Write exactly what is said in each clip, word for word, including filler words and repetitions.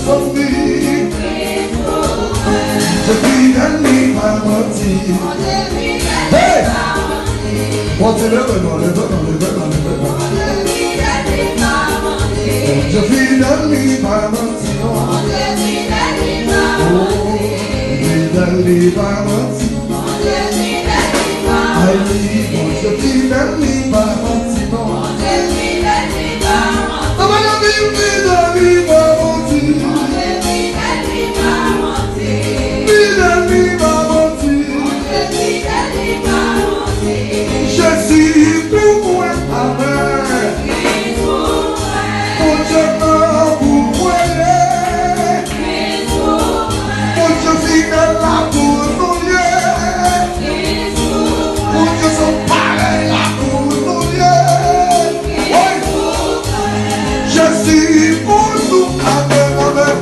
Bondye fidèl, li pa manti. Hey! Bondye leve non, leve non, leve non, leve non. Bondye fidèl, li pa manti non. Oh, fidèl, li pa manti. Ay, Bondye fidèl, li pa manti non. Anba nan Bib, fidèl, li pa manti. Fidèl, li pa manti. Jezi pou mwen avè. Bondye nan pou mwen ye. Bondye fidèl la pou nou ye. Bondye san parèy la pou nou ye. Wi. Jezi pou nou, amèn, amèn.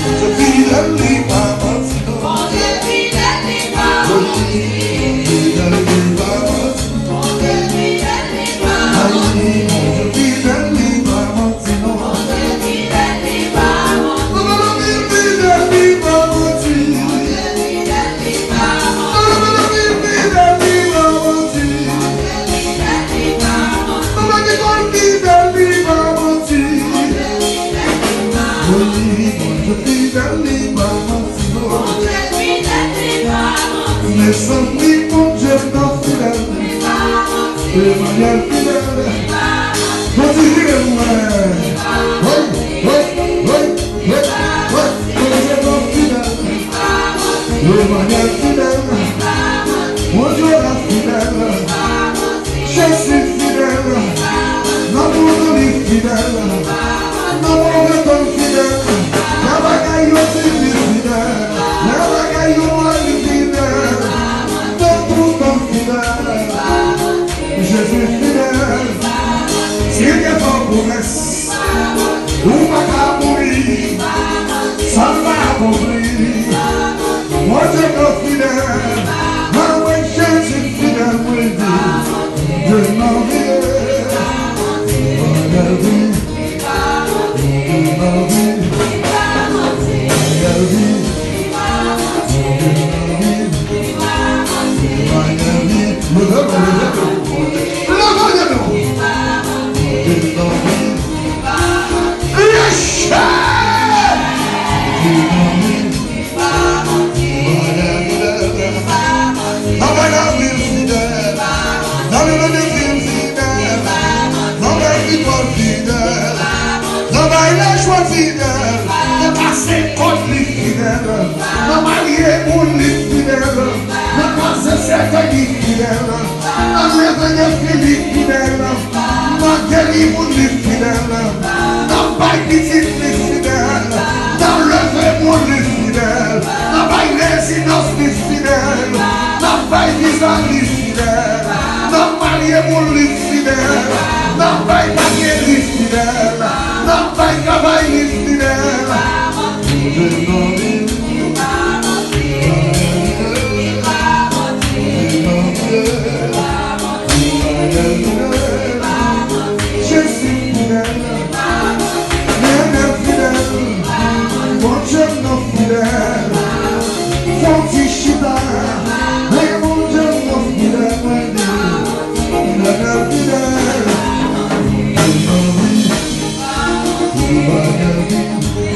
Bondye fidèl, li pa manti non. Bondye fidèl, li pa manti. Bondye fidèl, li pa manti. Ay, Bondye fidèl, li pa manti non. Bondye fidèl, li pa manti. Bondye fidèl, li pa manti. Bondye fidèl, li pa manti. Wi, Bondye fidèl, li pa manti non. Mezanmi, Bondye nan fidèl. Emmanuel fidèl. Bondye fidèl, mwen. Wi, wi, wi, wi, wi. Bondye nan fidèl. Emmanuel fidèl. Bondye la fidèl. Jezi fidèl. Nan bon tan li fidèl. Nan move tan fidèl. Nan bagay yo difisil fidèl. Nan bagay yo mal fidèl. Nan tout tan fidèl. Jezi fidèl. Si l te fè yon pwomès, ou pa ka mouri san l pa akonpli. Bondye nan fidèl. Mwen wè Jezi fidèl, mwen di, Bondye nan vi, Bondye nan vi, Bondye nan vi, Bondye nan vi. Leve men, leve men. Leve men nou. Yes, sir. Nan bay lavi fidèl. Nan leve defi fidèl. Nan bay viktwa fidèl. Nan bay lajwa fidèl. Nan pase kòd li fidèl. Nan marye moun li fidèl. Nan pase sèkèy li fidèl. Nan leve defi li fidèl. Nan geri moun li fidèl. Nan bay pitit li fidèl. Nan leve moun li fidèl. Nan bay rezidans li fidèl. Nan bay viza li fidèl. Nan marye moun li fidèl. Nan bay papye li fidèl. Nan bay travay li fidèl. Bondye nan vi. Jezi fidèl. Bondye fidèl. Bondye nan fidèl. Fò w ti chita. Men Bondye nan fidèl, mwen di. Bondye nan fidèl. Bondye nan vi. Bondye nan vi.